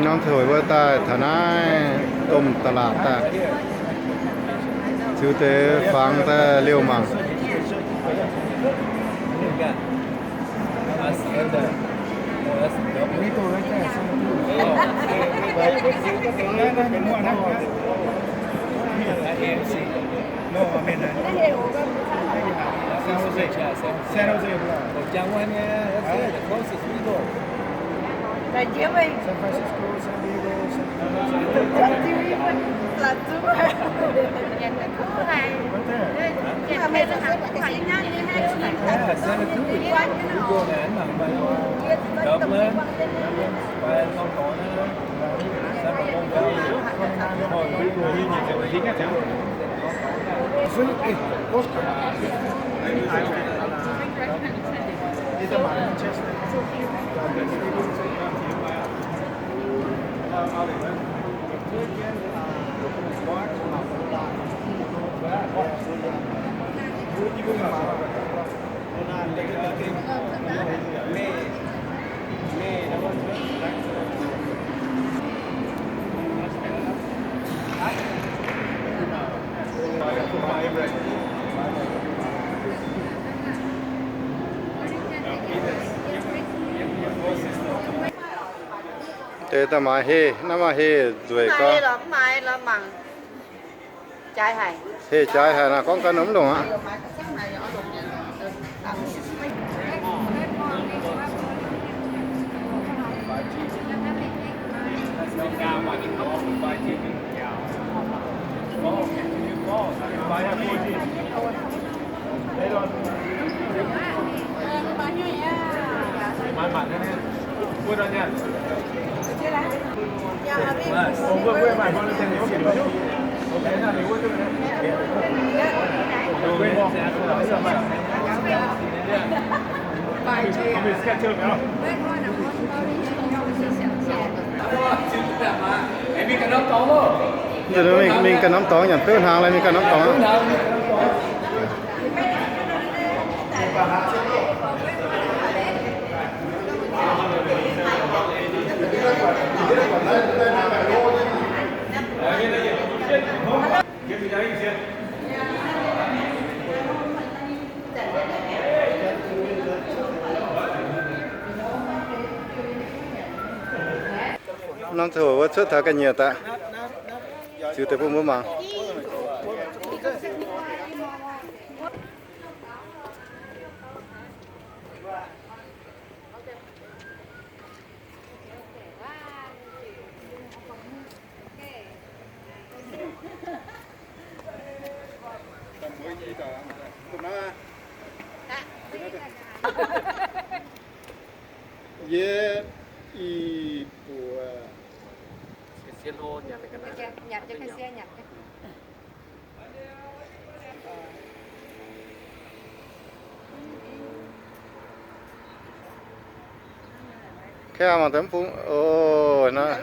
Norm ziangh hoc mbuo daaih taux naaiv domh da'laatc daaih, ziux deix fangx daaih liouh mangc. No, I mean, uh, San Jose. San Jose, bro. Huh? San Francisco, San Diego, San Jose. Right there. Yeah, Santa Cruz. Dublin. Deix daaih maaih heh, naaiv maaih heh nzueic gorngv. Heh jaaix haic naaic, gorngv ganh mv longc aqv. Mingh, mingh ganh norm dorngx nyanc beuv hnaangx lai, mingh ganh norm dorngx aqv. Norm ziangh hoc wuov cuotv taux ga'nyiec daaih, ziux deix bun mbuo mangc. Yietv, i, buoz. Kaav mangc deix mv bung oc naaiv.